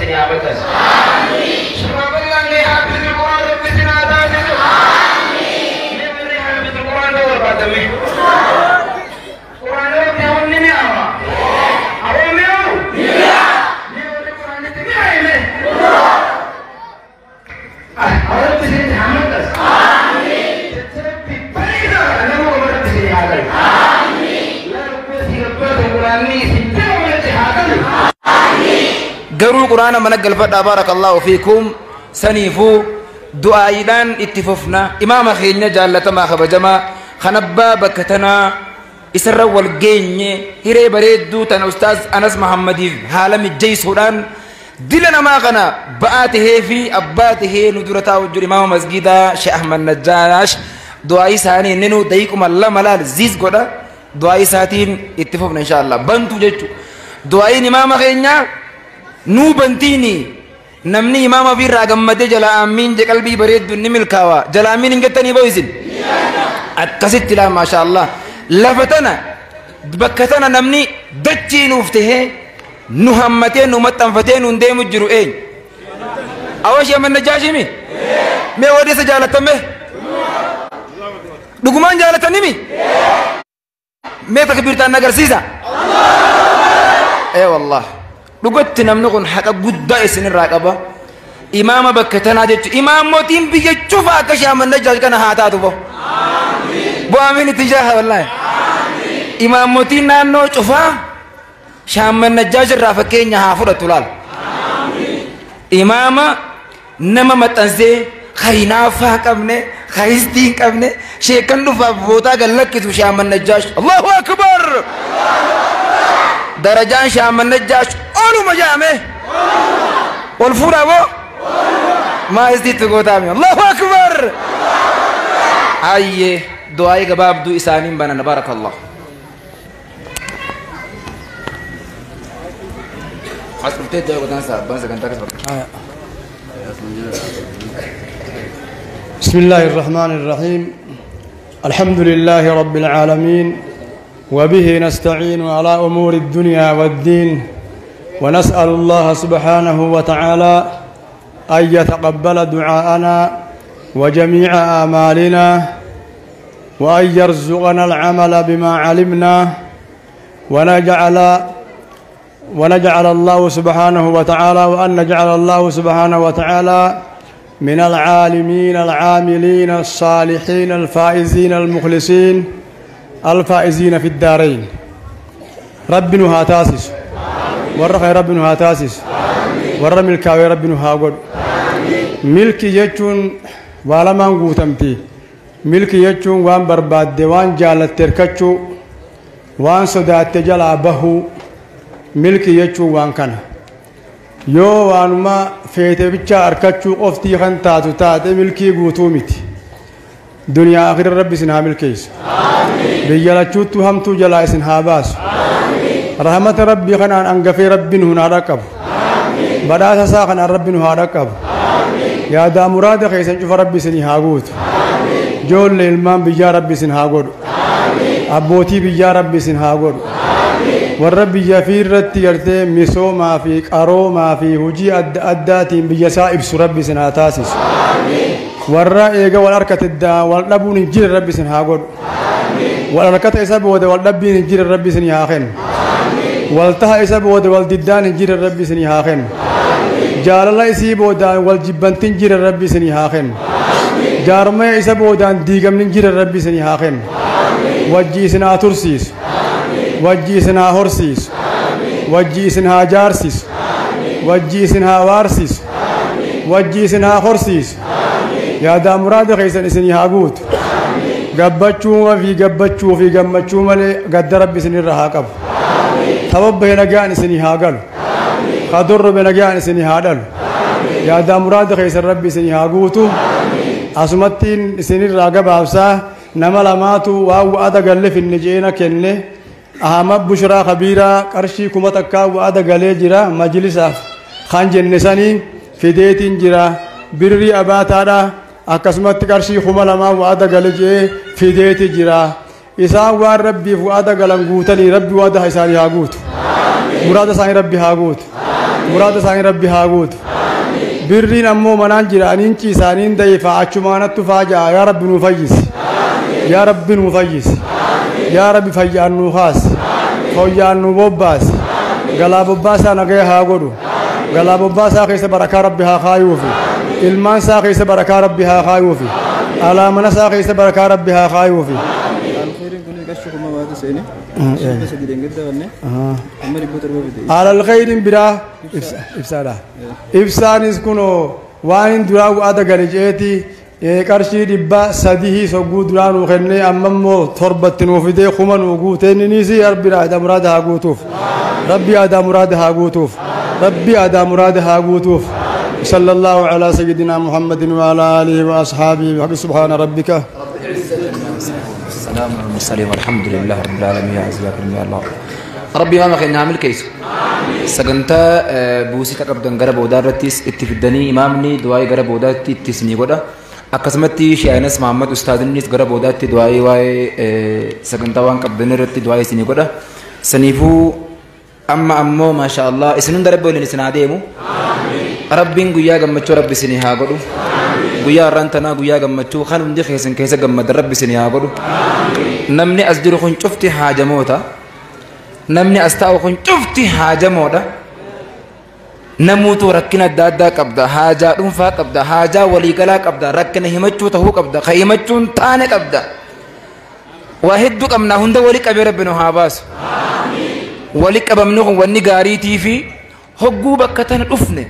isin haa maxxansu. Shababallaan mee haafizul Qur'aan Rabbi isin haa taasisu. Mee warri haafizul Qur'aan ta'uu barbaaddan mee? Qur'aan Rabbi hawwanni mi'aawa. Hawwa mi'aawu? Mee warri Qur'aanitti mi'aaye mee? Rabbi isinitti haa maxxansu. Jecha Rabbi bareedaa nama Oromoo Rabbi isinii haa galu. Yaa Rabbi asii gabbaatu Qur'aanni isin jala walitti haa galu. Garuu Qur'aana mana galfadhaa, barakallahu fiikum. Saniifuu du'aayiidhaan itti fufna. Imaama keenya jaallatamaa kabajamaa kan abbaa bakka tanaa isarra wal geenye, hiree bareedduu tana Ustaaz Anas Mahammadiif haala mijjeessuudhaan dila namaa kana ba'aa tahee fi abbaa tahee nu dura taa'u jiru, imaama masgiidaa Sheekh Ahmad Najjaash, du'aa isaanii inni nu daqiiquma 2 laal ziis godha. Du'aa isaatiin itti fufna insha Allah. Bantuu jechu du'aa'iin imaama keenyaa nuu bantiini. Namni imaama ofiirraa gammadee jala aamiin je qalbii bareeddu ni milkaawa. Jala aamiin hin jettanii ba'u isin akkasitti laa. Maasha Allah, lafa tana bakka tana namni dachii nuuf tahee nu hammatee nu maxxanfatee nuun deemu jiru eenyu? Awashii Ahmad Najjaashimi. Mee warri isa jaalatame dhugumaan jaalatanimi mee takbiirtaan agarsiisa. Ee wallah, dhugatti namni kun haqa guddaa isinirraa qaba. Imaama bakka tanaa jechuun imaamotiin biyya cufa akka Sheekh Ahmad Najjaash kana haa taatu. Bo bu'aamin itti jaaha. Wallaahi, imaamotiin naannoo cufaa Sheekh Ahmad Najjaash irraa fakkeenya haa fudhatu. Laal, imaama nama maxxansee kayinaafaa qabne, kayistii hin qabne, sheekan dhufaaf bootaa gad lakkisu Sheekh Ahmad Najjaash. Allahu akbar! Darajaan Sheekh Ahmad Najjaash oluma jaame ol fuudhaa boo maa istiitti gootaame. Allahu akbar! Ayyee, du'aa'ii gabaabduu isaaniin banana. Barakallah. As dhuftee du'aa godhan saa abbaan sagantaa akkas bakka. بسم الله الرحمن الرحيم. الحمد لله رب العالمين، وبه نستعين على أمور الدنيا والدين، ونسأل الله سبحانه وتعالى أن يتقبل دعاءنا وجميع آمالنا، وأن يرزقنا العمل بما علمنا، ونجعل الله سبحانه وتعالى وأن نجعل الله سبحانه وتعالى من العالمين العاملين الصالحين الفائزين المخلصين الفائزين في الدارين. Rabbi nu haa taasisu. Warra kee Rabbi nu haa taasisu. Warra milkaa'ee Rabbi nu haa godhu. Milki jechuun waa lamaan guutamti. Milki jechuun waan barbaadde, waan jaalatte hirkachuu, waan sodaatte jalaa bahuu. Milki jechuun waan kana. Yoo waanuma feete bichaa harkachuu qoftii kan taatu taate, milkii guutuu miti. Duniyaa akhira Rabbi isin haa milkeessu. Biyya lachuuttuu hamtuu jalaa isin haa baasu. Rahmata Rabbii kanaan hangafee Rabbi nu haa dhaqqabu. Badhaasa isaa kanaan Rabbi nu haa dhaqqabu. Yaadaa muraada keessan cufa Rabbi isinii haa guutu. Ijoollee ilmaan biyyaa Rabbi isin haa godhu. Abbootii biyyaa Rabbi isin haa godhu. Warra biyya fi irratti gartee misoomaa fi qaroomaa fi hojii adda addaatiin biyya isaa ibsu Rabbi isin haa taasisu. Warra eega wal harkate wal dhabuun hin jirre Rabbi isin haa godhu. Wal harkata isa booda wal dhabbiin hin jirre Rabbi isin haa kennu. Wal taha isa booda wal diddaan hin jirre Rabbi isin haa kennu. Jaalala isii boodaan wal jibbantin jirre Rabbi isin haa kennu. Jaarmaya isa boodaan diigamni hin jirre Rabbi isin haa kennu. Wajji isin haa tursiisu. Wajji isin haa horsiisu. Wajji isin haa jaarsisu. Wajji isin haa waarsisu. Wajji isin haa horsiisu. Yaadaa muraada keessan isin haa guutu. Gabbachuu fi gabbachuu fi gammachuu malee gadda Rabbi isin irra haa qabu. Tababbahe nagaan isinii haa galu. Kadorrobe nagaan isinii haa dhalu. Yaadaa muraada keessan Rabbi isinii haa guutu. Asumattiin isinirraa gabaabsaa, nama lamaatu waan wa'ada galle finne jeena kenne. Ahmad Bushraa Kabiiraa qarshii 1000 wa'ada galee jira. Majlisaaf kan jenne sanii fideetiin jira. Birrii abaataadha, akkasumatti qarshii 2000 wa'ada gale jee fideeti jira. Isaan waan Rabbiif wa'ada galan guutanii, Rabbi wa'ada isaanii haa guutu. Muraada isaanii Rabbi haa guutu. Muraada isaanii Rabbi haa guutu. Birriin ammoo manaan jira aniin ciisaaniin da'ifa achumaanattu faaja'a yaa Rabbi nuu fayyisi. Yaa Rabbi nuu fayyisi. Yaa Rabbi fayyaan nuu kaasi. Fooyyaan nuu bobbaasi. Galaa bobbaasaa nagaya haa godhu. Galaa bobbaasaa keessa barakaa Rabbi haa kaayuufi. Ilmaan isaa keessa barakaa Rabbi haa kaayuufi. Alaa mana isaa keessa barakaa Rabbi haa kaayuufi. Alal khayriin biraa ibsaadha. Ibsaanis kunoo waan hin duraa wa'ada gale jeeti qarshii 300 sogguu duraa nuu kennee amma immoo 7tti nuu fidee 1000 nuu guutee inninis Rabbi aadaa muraada haa guutuuf. Rabbi aadaa muraada haa guutuuf. Rabbi aadaa muraada haa guutuuf. صلى الله على سيدنا محمد وعلى آله وأصحابه بحق سبحان ربك. السلام على المرسلين والحمد لله رب العالمين. يا عز يا كريم يا الله. ربي ما خينا عامل كيس. سجنتا بوسي تقبضن غرب ودارتيس اتفدني إمامني دعاي غرب ودارتي تسني غدا. أقسمتي شيئنس محمد أستاذنيس غرب ودارتي دعاي واي سجنتا وان قبضن رتي دعاي سني غدا. سنيفو أما أمو ما شاء الله إسنون دربوا لنسناديمو. ربين قيا جمتشو ربي سني هاجرو قيا رانتنا قيا جمتشو خانم دي خيسن كيسة جمد ربي سني هاجرو نمني أزدر خن شفتي حاجة موتا نمني أستاو خن شفتي حاجة موتا نموتو ركنا دادا كبدا حاجة رنفا كبدا حاجة ولي كلا كبدا ركنا همتشو تهو كبدا خيمتشون تاني كبدا واحد دوك أمنا هند ولي كبير ربنا هاباس ولي كبمنهم وني تيفي حقوق بكتن أفنه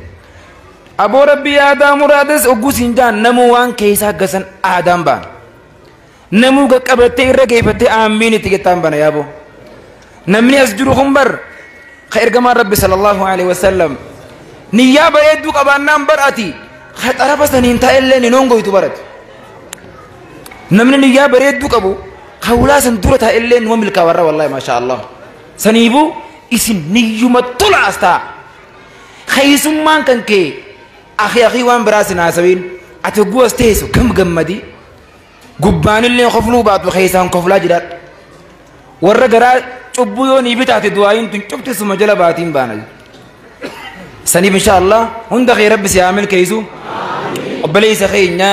أبو ربي آدم مرادس أقوسين جان نمو وان كيسا قسن آدم بان نمو قبلتي رقيفتي آمين تيجتان بان يا أبو نمني أسجرهم بر خير كما ربي صلى الله عليه وسلم نيابة يدوك أبان نام برأتي خير أربع سنين تألين نونغو يتبرد نمني نيابة يدوك أبو خولا سندورة تألين وملك ورا والله ما شاء الله سنيبو إسن نيوم طلع أستا خيسم مان كان كي أخي أخي وان براسنا سوين أتوقع استيسو كم جمدي قبان اللي خفلو بعد وخيسان خفلا جدار ورجع أبويوني بتاعت دعائين تنشوف تسمع جلا باتين بانل سنيب إن شاء الله هند خير رب سيعمل كيسو قبلي سخينا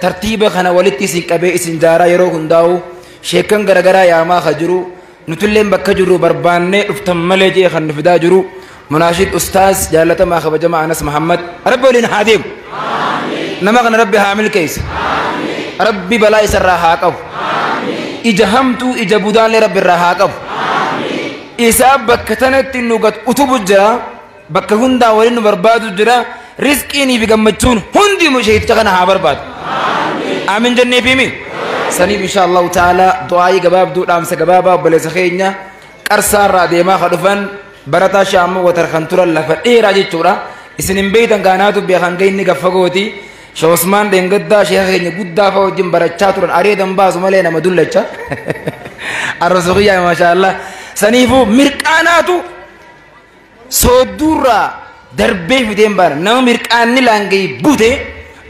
ترتيب خنا ولدتي سكبي إسنجارا يرو هنداو شيكن غرغرا يا ما خجرو نتلم بكجرو بربانة افتملي جي خن فدا جرو مناشد أستاذ جالة ما خب جماعة أنس محمد ربي ولين حاديم نما ربي هامل كيس ربي بلا يسرها كف إجهمتو إجبودان لربي الرها كف إساب بكتنت النقط أتوب الجرا بكهندا ولين برباد الجرا رزقيني بجمتون هندي مشيت تغنى برباد آمين جنة بيمي سنيب إن شاء الله تعالى دعائي جباب دو دام سجبابا بلا سخينيا كرسار راديما خدفن برتا شامو وترخنتور اللفة إيه راجي تورا إسنين بيتن كاناتو بيخانجين نقفقوتي شوسمان دينغدا شيخ نقدا فوجين برتشاتور أريدن باز مالينا مدلتشا الرزقية ما شاء الله سنيفو مركاناتو صدورا دربي في دينبار نو مركان نلانجي بوتي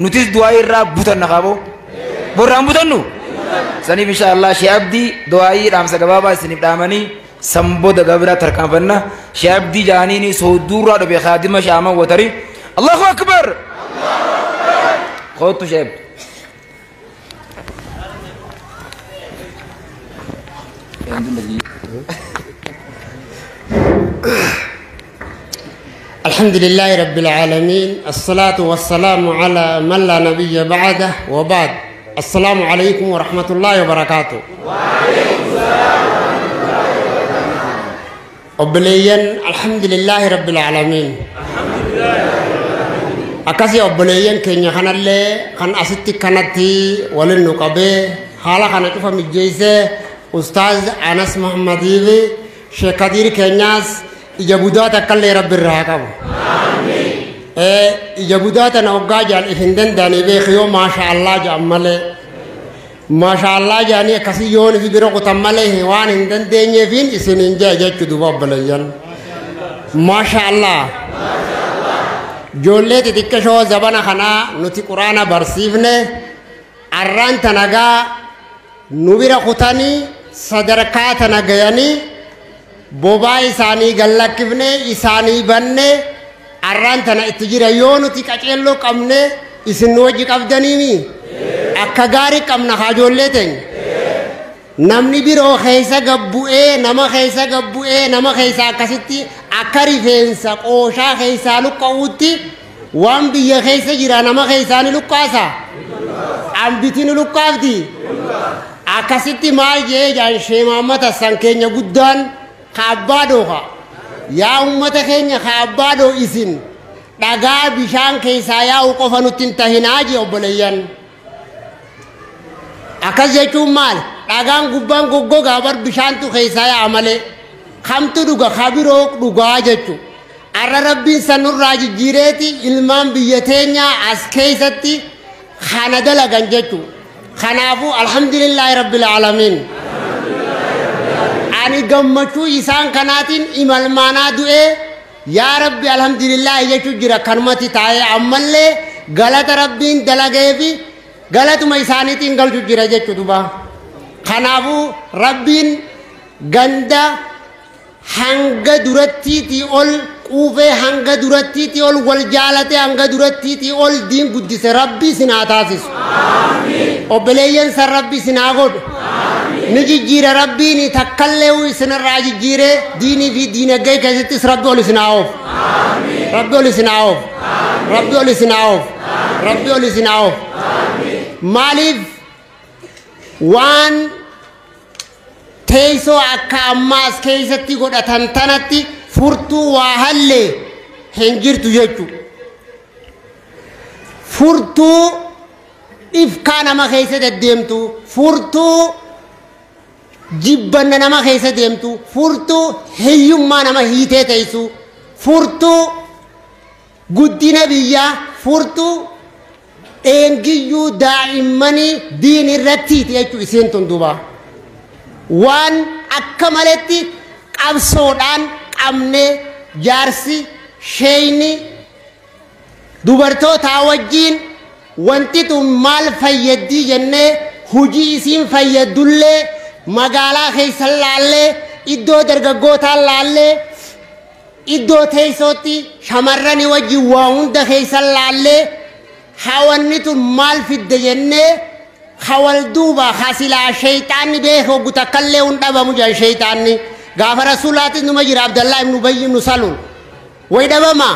نتيز دعاء را بوتن نخابو برام بوتنو سنيف إن شاء الله شيابدي دعائي رامسا كبابا سنيف دامني سمبو دغبرا تركان شابدي جانيني سودورا دبي خادمة شاما وتري الله أكبر خوتو شاب الحمد لله رب العالمين الصلاة والسلام على من لا نبي بعده وبعد السلام عليكم ورحمة الله وبركاته. وعليكم السلام. Obboleeyyan alhamdulillahi rabbil aalamiin. Akkasii obboleeyyan keenya kanallee kan asitti kanatti waliin nu qabee haala kana cufa mijeessee Ustaaz Anas Muhammadii fi Sheekh Kadiir keenyaas ija budaa takkallee rabbi irraa qabu. Ija budaa tana hoggaa jaan if hin danda'anii beeku yoo maasha Allah ja'an malee. Maasha Allah jaanii akkasii yoon fi bira kutan malee waan hin dandeenyeefiin isiniin jee jechuu duuba obboleeyyan. Maasha Allah. Ijoollee xixiqqashoo zabana kanaa nuti quraana barsiifne arraan tanagaa nu bira kutanii sadarkaa tana gayanii Bobaa isaanii gallakkifne isaanii banne arraan tana itti jira yoo nuti qaceelloo qabne isin nu wajji qabdaniimi akka gaarii qabna haajoollee teenya. Namni biroo keessa gabbu'ee nama keessa gabbu'ee nama keessa akkasitti akka rifeensa qooshaa keessaa luqqa'uutti waan biyya keessa jira nama keessaa ni luqqaasa. Ambiti ni luqqaafti. Akkasitti maal jee jaan sheemaammata san keenya guddaan ka abbaa dhooqa. Yaa uummata keenya ka abbaa dhoo isin dhagaa bishaan keessaa yaa'u qofa nutti hin tahinaa jee obboleeyyan. Akkas jechuun maal? Dhagaan gubbaan goggogaa bar bishaantu keessaa yaa'a malee kamtu dhuga ka biroo dhugaa jechuudha. Arra rabbiin sanurraa jijjiireeti ilmaan biyya teenyaa as keessatti kana dalagan jechuudha. Kanaafuu alhamdulillaahi rabbil aalamiin. Ani gammachuu isaan kanaatiin imalmaanaa du'ee yaa rabbi alhamdulillaahi jechuu jira kanumatti taa'ee ammallee galata rabbiin dalageefi galatuma isaaniitiin galchu jira jechuu duba. Kanaafuu rabbiin ganda hanga durattiitii ol quufee hanga durattiitii ol wal jaalate hanga durattiitii ol diin guddise rabbi isin haa taasisu. Obboleeyyan san rabbi isin haa godhu. Ni jijjiira rabbiin takkallee isinirraa jijjiiree diinii fi diinagdee keessattis rabbi ol isin haa oofu. Rabbi ol isin haa oofu. Rabbi ol isin haa oofu. Rabbi ol isin haa oofu. Maaliif waan teessoo akka ammaas keessatti godhatan tanatti furtuu waa hallee hin jirtu jechuudha. Furtuu ifkaa nama keessa deddeemtu, furtuu jibbanna nama keessa deemtu, furtuu hiyyummaa nama hiitee teessu, furtuu guddina biyyaa, furtuu dheengiyyuu daa'immanii diin irrattiiti jechuudha isiin tun duuba. Waan akka maletti qabsoodhaan qabnee jaarsi sheeyni dubartootaa wajjiin wanti tun maal fayyaddii jennee hujii isiin fayyadullee magaalaa keessa laallee iddoo dargaggootaa laallee iddoo teessootti shamarranii wajjin waa hunda keessa laallee hawanni tun maal fidde jennee hawal duuba hasilaa sheeyxaanni beeku gutakkallee hun dhabamu jedhan sheeyxaanni gaafa rasuulaatis numa jira Abdallaa ibnu Ubayy ibnu Saluul way dhabama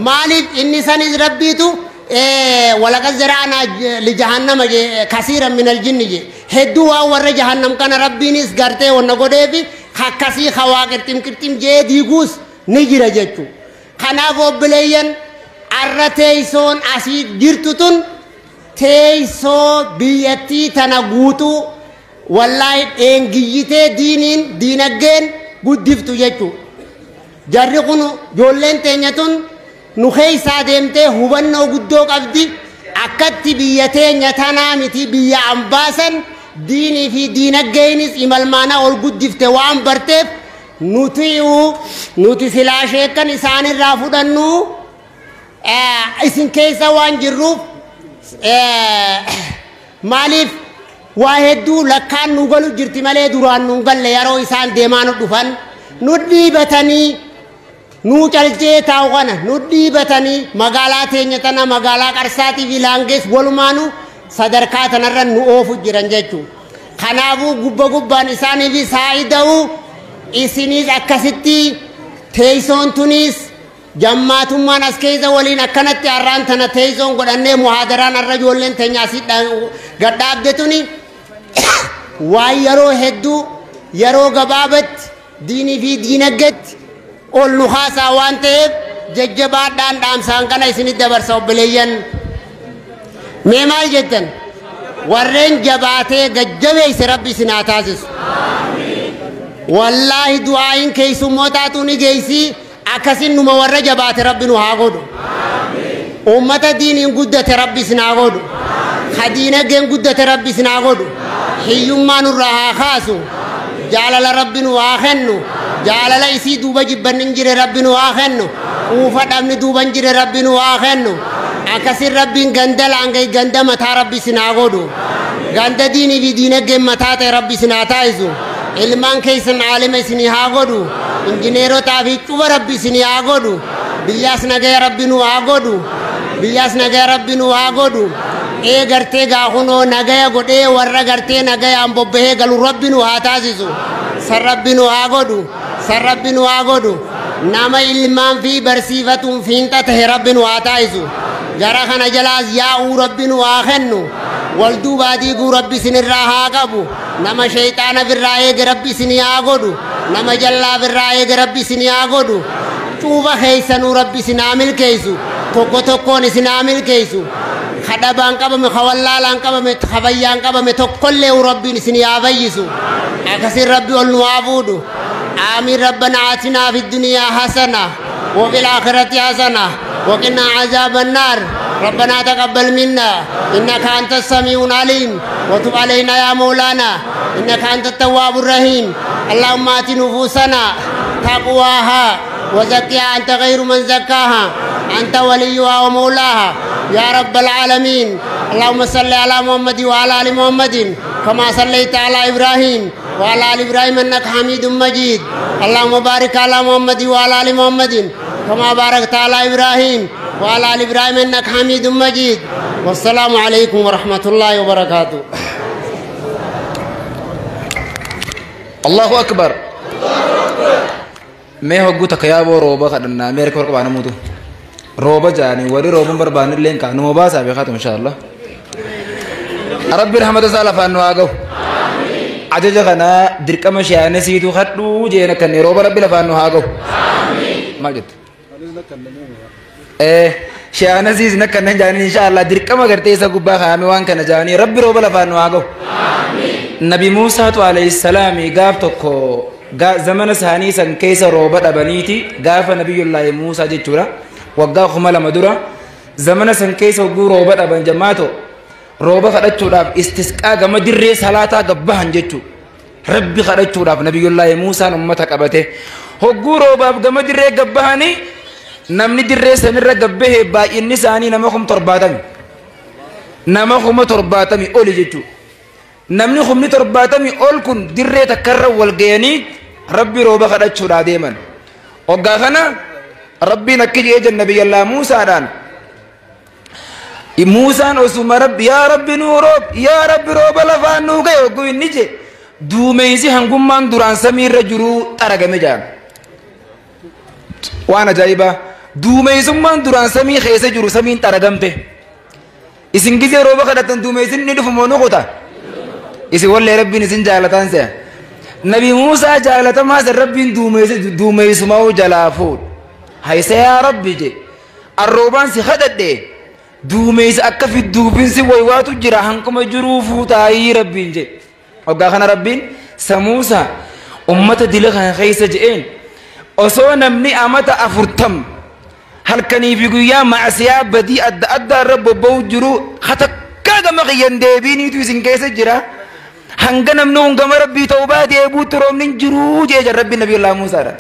maaliif inni sanis rabbiitu walaqad zara'naa lijahannama kasiiran min aljinni je hedduu waan warra jahannam kana rabbiinis gartee wanna godheefi akkasii hawaa qirxim qirxim jee diiguus ni jira jechuu kanaaf obboleeyyan arra teessoon asii jirtu tun teessoo biyyattii tana guutuu wallaahi dheengiyyitee diiniin diinagdeen guddiftu jechuudha. Jarri kun ijoolleen teenya tun nu keessaa deemtee hubannoo guddoo qabdi akkatti biyya teenya tanaa miti biyya ambaasan diinii fi diinagdeenis imalmaana ol guddifte waan barteef nuti silaa sheekkan isaanirraa fudhannu isin keessa waan jirruuf maaliif waa hedduu lakkaan nu galu jirti malee duraan nu galle yeroo isaan deemaa nu dhufan nu dhiibatanii nu calcee taa'u kana nu dhiibatanii magaalaa teenya tana magaalaa Qarsaatii fi Laangees walumaanu sadarkaa tanarra nu oofu jiran jechuudha. Kanaafuu gubba gubbaan isaaniifis haa ida'u isinis akkasitti teessoon tunis jammaatummaan as keessa waliin akkanatti har'aan tana teessoon godhannee muhaadaraan har'a ijoolleen teenya asii gadhaabde tuni waan yeroo hedduu yeroo gabaabatti diinii fi diinagdeetti ol nu haasaa waan ta'eef jajjabaadhaan dhaamsaan kana isinit dabarsa obboleeyyan. Mee maal jettan? Warreen jabaatee gajjabeeyse rabbi isin haa taasisu. Wallaahi du'aayin keessummootaatu ni geessi akkasin numa warra jabaate rabbi nu haa godhu. Uummata diiniin guddate rabbi isin haa godhu. Ka diinagdeen guddate rabbi isin haa godhu. Hiyyummaa nurraa haa kaasu. Jaalala rabbi nu haa kennu. Jaalala isii duuba jibbanni hin jire rabbi nu haa kennu. Quufa dhabni duuba hin jire rabbi nu haa kennu. Akkasin rabbiin ganda laangee ganda mataa rabbi isin haa godhu. Ganda diinii fi diinagdeen mataa ta'e rabbi isin haa taasisu. Ilmaan keessan aalima isinii haa godhu. Injineerotaa fi cufa Rabbi isinii haa godhu. Biyyaas nagaya Rabbi nu haa godhu. Biyyaas nagaya Rabbi nu haa godhu. Ee gartee gaa kunoo nagaya godhee warra gartee nagayaan bobbahee galu Rabbi nu haa taasisu. San Rabbi nu haa godhu. San Rabbi nu haa godhu. Nama ilmaan fi barsiifatuun fiinxa tahe Rabbi nu haa taasisu. Jara kana jalaas yaa'uu Rabbi nu haa kennu. Wal duubaa diiguu Rabbi isinirraa haa qabu. Nama shayxaana birraa eege Rabbi isinii haa godhu. Nama jallaa birraa eege Rabbi isinii haa godhu. Cuuba keessanuu Rabbi isin haa milkeessu. Tokko tokkoon isin haa milkeessu. Kadhabaan qabame, kawallaalaan qabame, kabayyaan qabame tokkollee Rabbiin isin haa fayyisu. Akkasiin Rabbi ol nu haa fuudhu. آمين. ربنا آتنا في الدنيا حسنة وفي الآخرة حسنة وقنا عذاب النار. ربنا تقبل منا إنك أنت السميع العليم وتب علينا يا مولانا إنك أنت التواب الرحيم. اللهم آت نفوسنا تقواها وزكها أنت غير من زكاها أنت وليها ومولاها يا رب العالمين. اللهم صل على محمد وعلى آل محمد كما صليت على إبراهيم وعلى آل إبراهيم إنك حميد مجيد. اللهم بارك على محمد وعلى آل محمد كما باركت على إبراهيم وعلى آل إبراهيم إنك حميد مجيد. والسلام عليكم ورحمة الله وبركاته. الله أكبر. Mee hogguu takka yaaboo rooba kadhannaa mee harka qabaa namuutu rooba jaanii warri rooban barbaanne illee kaa numa baasaa beekaatu insha Allah. Rabbi rahmata isaa lafaan nu haa gahu. Ajaja kana dirqama shaane siitu hadhuu jeen akkanne rooba Rabbi lafaan nu haa gahu. Maal jettu? Shaane siis nakkanne jaanii insha Allah dirqama gartee isa gubbaa kaa'ame waan kana jaanii Rabbi rooba lafaan nu haa gahu. Nabi Muusaatu alayhi salaami gaaf tokko zamana isaanii san keessa rooba dhabaniiti gaafa Nabiyullaahi Muusaa jechuudha. Waggaa 2000 dura zamana san keessa hogguu rooba dhaban jamaato rooba kadhachuudhaaf istisqaa gama dirree salaataa gabbahan jechuudha. Rabbi kadhachuudhaaf Nabiyullaahi Muusaan ummata qabate hogguu roobaaf gama dirree gabbahanii namni dirree sanirra gabbahe baay'inni isaanii nama 70,000 nama 70,000 oli jechuudha. Namni 70,000 ol kun dirree takkarra wal ga'anii Rabbi rooba kadhachuudhaa deeman. Hoggaa kana Rabbiin akki jedhee jenna Nabiyyallaa Muusaadhaan. Muusaan osuma Rabbi yaa Rabbi nuu roob yaa Rabbi rooba lafaan nuu ga'e hogguu inni je duumeysi hangummaan duraan samiirra jiruu xaragame jedhan. Waan ajaa'ibaa duumeysummaan duraan samii keessa jiru samiin xaragamte. Isin gizee rooba kadhatan duumeysin ni dhufu moo nu kuta? Isin wallee Rabbiin isin jaalataan se'a. Nabi Muusaa jaalatamaa san Rabbiin duumeysumaa jalaa fuudhu. Haysa yaa Rabbi je arroobaan si kadhadhe duumeysa akka fidduufinsi waywaatu jira hanquma jiruu fuutaayii Rabbiin je. Hoggaa kana Rabbiin samuusa ummata dila kana keessa je'een osoo namni amata 40 halkanii fi guyyaa macsiyaa badii adda addaa irra bobba'u jiru hatakkaa gama qiyyan deebiiniitu isin keessa jira. Hanga namni kun gama Rabbii ta'uu deebuutti roobni hin jiruu jee jira Rabbi Nabiyullaa Muusaadha.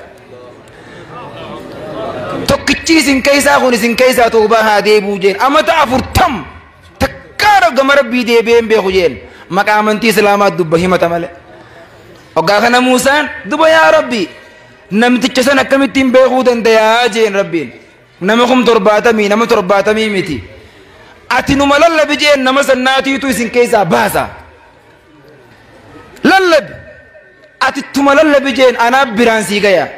Tokkichi isin keessaa kun isin keessaa ta'uu haa deebuu jeen amata 40 takkaa gama Rabbii deebi'ee hin beeku jeen maqaa amantii Islaamaa dubba himata malee. Hoggaa kana Muusaan duba yaa Rabbi namticha san akkamittiin beekuu dandayaa jeen Rabbiin nama 70,000 nama 70 miti ati numa lallabi jeen nama sannaatiitu isin keessaa baasa. Lallabi ati tuma lallabi jeen anaa biraan sii gaya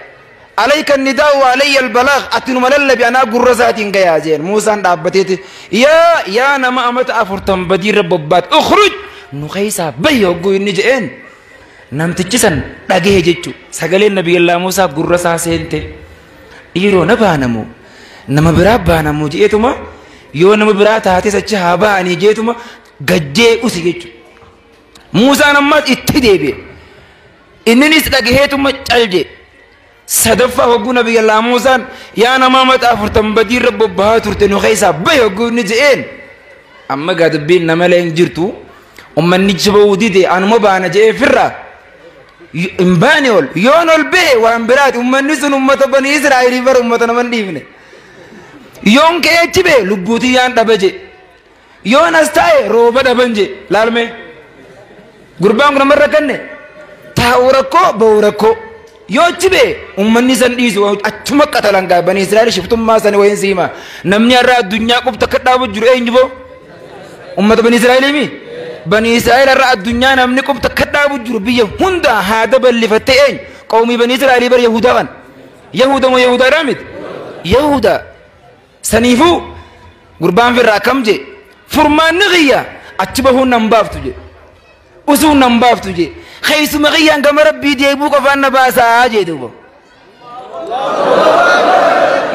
alayka nidaa'u alayya albalaag ati numa lallabi anaa gurra isaatiin gayaa jeen Muusaan dhaabbateeti yaa nama amata 40 badiirra bobbaate ukhruj nu keessaa bahi hogguu inni je'een namtichi san dhagahe jechuu sagaleen Nabiyallaa Muusaa gurra isaa seente dhiiroo na baanamu nama biraa baanamu je'eetuma yoo nama biraa taates achi haa ba'anii jeetuma gajjee usi jechuu. Muusaan ammas itti deebi'e. Inninis dhagaheetuma calje. Sadaffaa hogguu Nabiyyallaa Muusaan yaa nama amata 40 badiirra bobbahaa turte nu keessaa bahi hogguu inni je'een. Amma gaa dubbiin nama lee hin jirtu ummanni jiba'uu dide anuma baana je'ee firraa hin baane ol yoon ol bahe waan biraati ummanni sun ummata banii Israa'elii bara ummata nama hin dhiifne. Yoon ka'ee achi bahe lubbuutii yaan dhaba je. Yoon as taa'e rooba dhaban je laalme. Gurbaan kun namarra kanne taa'uu rakkoo ba'uu rakkoo. Yoo achi bee ummanni san dhiisu achuma qatalan gaa bani Israa'el shiftummaa sani wayin siima namni har'a addunyaa qubta akka dhaabu jiru eenyu boo ummata bani Israa'eliimi bani Israa'el har'a addunyaa namni qubta akka dhaabu jiru biyya hunda haada bal'ifattee eenyu qawmii bani Israa'elii bar Yahudaa kan Yahuda moo Yahudaadhaa miti Yahudaa saniifuu gurbaan firraa akkam jee furmaanni qiyya achi bahuun nan baaftu jee usuun nan baaftu jee keessuma qiyyaan gama rabbii deebuu qofaan na baasaa jee duuba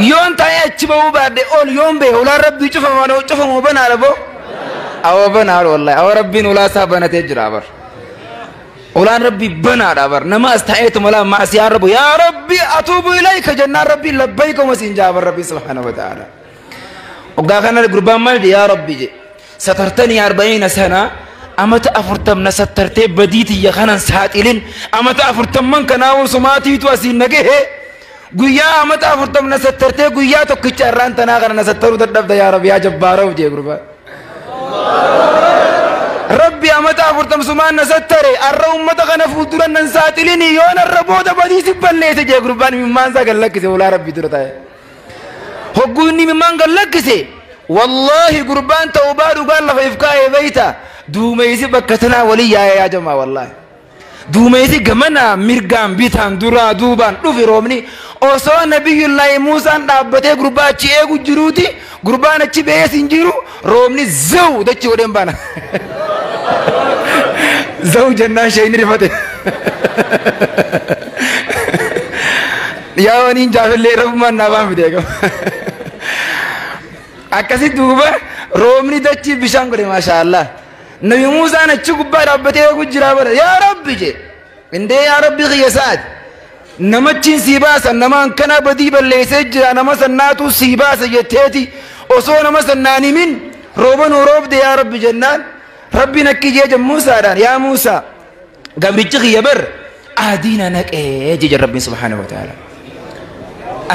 yoon taa'ee achi bahuu baadhe ol yoon bahe ulaan rabbii cufamoo cufamoo banaadha boo awa banaadha wallahi awa rabbiin ulaa isaa banatee jira bar ulaan rabbii banaadha bar nama as taa'eetu malaa maasiyaan rabbu yaa rabbi atuubu ilayka jennaan rabbiin labbayka masiin jaa bar rabbii subhaanahu wa ta'ala waggaa kana gurbaan maal jedhe yaa rabbi jedhe satartanii 40 sana amata 40 na sattartee badiitiyya kanan saaxilin amata 40 kanaa sumaatiitu asiin nagahe guyyaa amata 40 na sattartee guyyaa tokkicha irraan tanaa kana na sattaruu dadhabda yaa rabbi yaa jabbaaraw jee gurbaan rabbi amata 40 sumaan na sattare arra ummata kana fuuldura nan saaxilini yoon arra booda badii si balleesse jee gurbaan imimmaan isaa gad lakkise ulaa rabbi dura taa'e hogguu inni imimmaan gad lakkise wallaahi gurbaan ta'ubaa dhugaan lafa if kaa'ee beeyta duumeysi bakka tanaa walii yaa'ee yaa jamaa wallaahi duumeysi gamana mirgaan bitaan duraa duubaan dhufi roobni osoo nabiyyullaahi Muusaan dhaabbatee gurbaa achi eegu jiruuti gurbaan achi ba'ees hin jiru roobni zaw dachi godheen baana zaw jennaan shayni rifate yaa waniin jaafillee rabbumaan naa baan fide eegama akkasi duuba roobni dachi bishaan godhe maashaa Allah nabi Muusaan achi gubbaa dhaabbatee eegu jiraa bara yaa rabbi je indee yaa rabbi kiyya saati namachiin sii baasa nama akkana badii balleessee jira nama sannaatu sii baasa jetteeti osoo nama sannaan himin rooba nu roobde yaa rabbi jennaan rabbiin akki jee Muusaadhaan yaa Muusaa gabrichi kiyya bar aadiina naqee jeja rabbiin subhaanahu wa ta'ala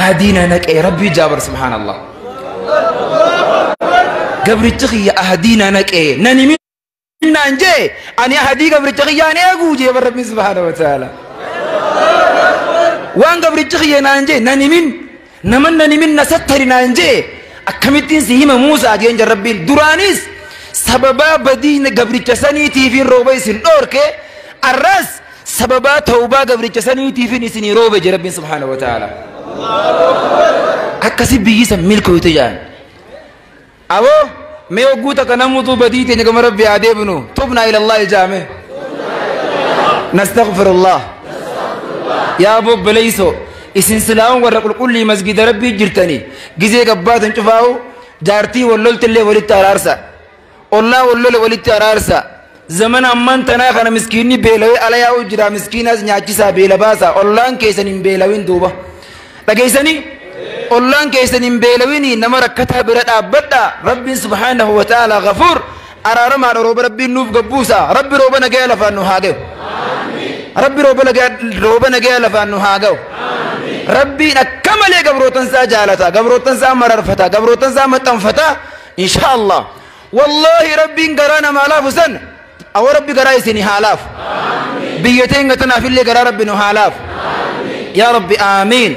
aadiina naqee rabbii jaabar subhaanallah gabrichi kiyya aadiina naqee nan himin naan jee ani ahadii gabricha kiyyaan eeguu jee bar rabbiin subhaanahu wa ta'ala waan gabrichi kiyya naan jee nan himin naman nan himin na sattari naan jee akkamittiin si hima Muusaa jeen jan rabbiin duraanis sababaa badii gabricha saniitiifin rooba isin dhoorke arras sababaa tawbaa gabricha saniitiifin isinii roobe jee rabbiin subhaanahu wa ta'ala akkasi biyyi san milkooyte jedhan aboo mee hogguu takka namutu badii teenya gama rabbi haa deebinu tubnaa ila allahi jaame nastaghfirullah yaa obboleeyso isin silaawwan warra qulqullii masgida rabbii jirtanii gizee gabbaatan cufaa'u jaartii walloltillee walitti araarsa ollaa wallole walitti araarsa zamana ammaan tanaa kana miskiinni beelawee ala yaa'u jira miskiinaas nyaachisaa beela baasa ollaan keessan hin beelawin duuba dhageessanii ollaan keessan hin beelawini nama rakkataa bira dhaabbadha rabbiin subhaanahu wa ta'ala ghafuur araaramaadha rooba rabbiin nuuf gabbuusa rabbi rooba nagaya lafaan nu haa ga'u rabbi rooba nagaya lafaan nu haa ga'u rabbiin akka malee gabrootan isaa jaalata gabrootan isaa mararfata gabrootan isaa maxxanfata insha Allah wallaahi rabbiin garaa namaa laafu san awa rabbi garaa isinii haa laafu biyya teenya tanaaf illee garaa rabbi nu haa laafu yaa rabbi aamiin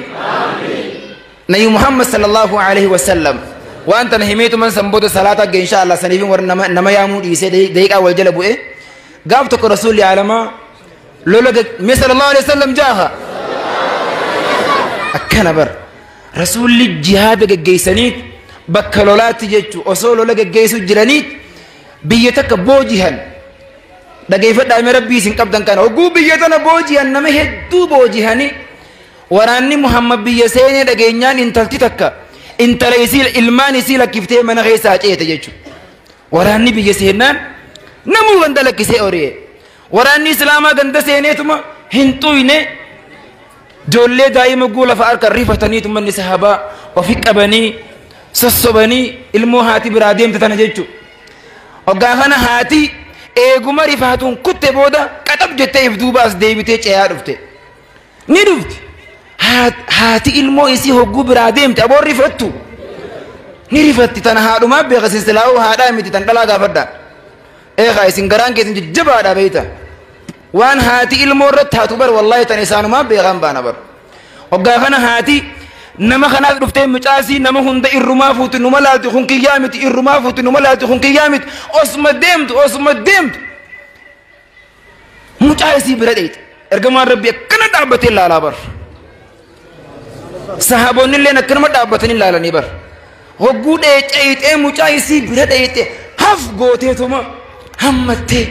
nabi Muhammad sallallahu alaihi wasallam waan tana himeetu man san booda salaata agge insha Allah saniifin warra nama yaamuu dhiisee daqiiqaa wal jala bu'e gaaf tokko rasuulli aalamaa lola mee sallallahu alaihi wasallam jaaha akkana bar rasuulli jihaada geggeessaniit bakka lolaatti jechu osoo lola geggeessu jiraniit biyya takka boojihan dhageeffadhaa mee rabbii isin qabdan kana hogguu biyya tana boojihan nama hedduu boojihanii waraanni Muhammad biyya seenee dhageenyaan intalti takka intala isii ilmaan isii lakkiftee mana keessaa ceete jechuudha. Waraanni biyya seennaan namuu ganda lakkisee ori'e. Waraanni Islaamaa ganda seeneetuma hin xuyne ijoollee daa'ima guu lafa harka rifataniitu manni sahabaa ofi qabanii sossobanii ilmoo haati biraa deemte tana jechuudha. Hoggaa kana haati eeguma rifaatuun kutte booda qaxab jettee if duubaas deebitee ce'aa dhufte. Ni dhufti. Haati ilmoo isii hogguu biraa deemte aboon rifattu. Ni rifatti tana haadhumaa beeka silsilaa'uu haadhaa miti tan dhalaa gaafadha. Eegaa isin garaan keessan jajjabaadha beeyta. Waan haati ilmoo irratti haatu bar, wallaahi tan isaanumaa beekan baana bar. Hoggaa kana haati nama kanaaf dhuftee mucaasii nama hunda irrumaa fuuti, numa laalti, kun kiyyaa miti, irrumaa fuuti, numa laalti, kun kiyyaa miti. Osuma deemtu, osuma deemtu, mucaa isii bira dheeyte. Ergamaan Rabbi akkana dhaabbatee laalaa bar. Sahaabonni illeen akkanuma dhaabbatanii laalanii bar. Hogguu dheeyxee mucaa isii bira dheeyxe, haf gooteetuma hammattee,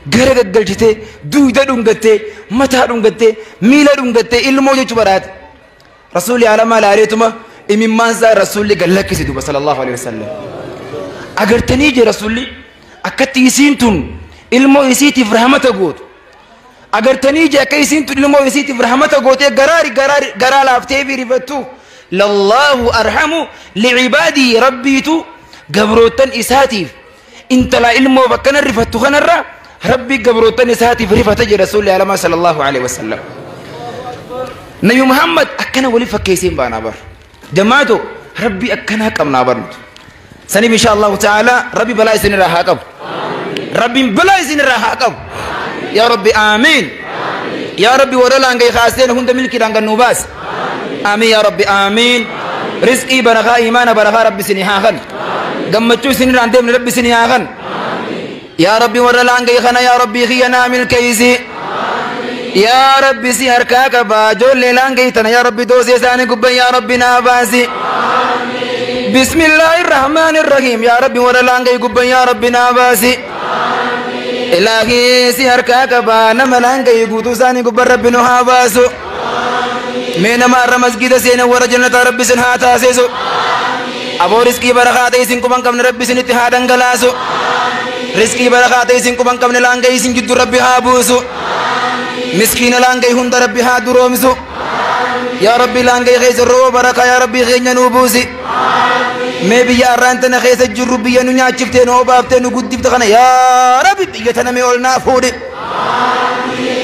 gara gaggalchitee, duyda dhungattee, mataa dhungattee, miila dhungattee, ilmoo jechuu baraate. Rasuulli alamaa laaleetuma imimmaan isaa rasuulli gallakkise duba sallallahu alaihi wasallam. Agartanii jee rasuulli akkatti isiin tun ilmoo isiitiif rahmata gootu. Agartanii jee akka isiin tun ilmoo isiitiif rahmata gootee garaari garaari garaa laaftee fi rifattu. Lallaahu arhamu licibaadii, rabbiitu gabroottan isaatiif intala ilmoo bakkana rifattu kanarra rabbi gabroottan isaatiif rifata jedhe rasuulli alamaa sallallahu alaihi wasallam. Nabi Muhammad akkana wali fakkeessee hin baanaa bar. Jamaato rabbi akkanaa qabnaa bar nuti. Saniif insha Allahu ta'ala rabbi balaa isinirraa haa qabu. Rabbiin balaa isinirraa haa qabu. Yaa Rabbi aamiin. Yaa Rabbi warra laangee kaaseen hunda milkiidhaan kan nuu baase. Aamiin yaa Rabbi aamiin. Rizqii barakaa, imaana barakaa rabbi isinii haa kan. Gammachuu isinirraa hin deemne rabbi isinii haa kan. Yaa Rabbi warra laangee kana yaa Rabbi kiyya naa milkeessi. Yaa Rabbi si harkaa qabaa ijoollee laangee tana yaa Rabbi doosee isaanii gubban yaa Rabbi naa baasi. Bismillaahi Rahmaani Rahiim yaa Rabbi warra laangee gubban yaa Rabbi naa baasi. Ilaahii si harkaa qabaa nama laangee guutuu isaanii gubban rabbi nu haa baasu. Mee nama har'a masgiida seenan warra jannataa rabbi isin haa taasisu. Aboo rizqii barakaa ta'e isin quban qabne rabbi isinitti haa dhangalaasu. Rizqii barakaa ta'e isin quban qabne laangee isin jidduu rabbi haa buusu. Miskiina laangee hunda rabbi haa duroomsu. Yaa Rabbi laangee keessa rooba barakaa yaa Rabbi keenya nuu buusi. Mee biyya arraan tana keessa jirru, biyya nu nyaachiftee, nu obaaftee, nu guddifte kana yaa Rabbi biyya tana mee ol naa fuudhi.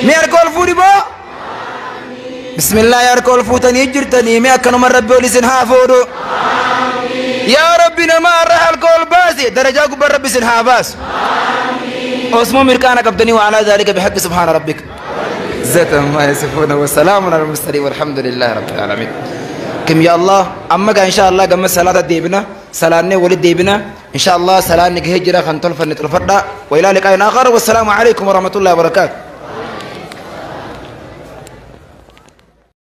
Mee harka ol fuudhi boo. Bismillah harka ol fuutanii jirtanii, mee akkanuma rabbi ol isin haa fuudhu. Yaa Rabbi nama har'a harka ol baase darajaa gubbaa rabbi isin haa baasu. Osmoo mirqaana qabdanii wa alaa zaalika bihaqqi subhaana rabbika. عزة ما يصفون وسلام على المرسلين والحمد لله رب العالمين. كم يا الله أما إن شاء الله قم الصلاة ديبنا صلاة ولد ديبنا إن شاء الله صلاة نجهجرة خنتلف نتلفردا وإلى لقاء آخر والسلام عليكم ورحمة الله وبركاته.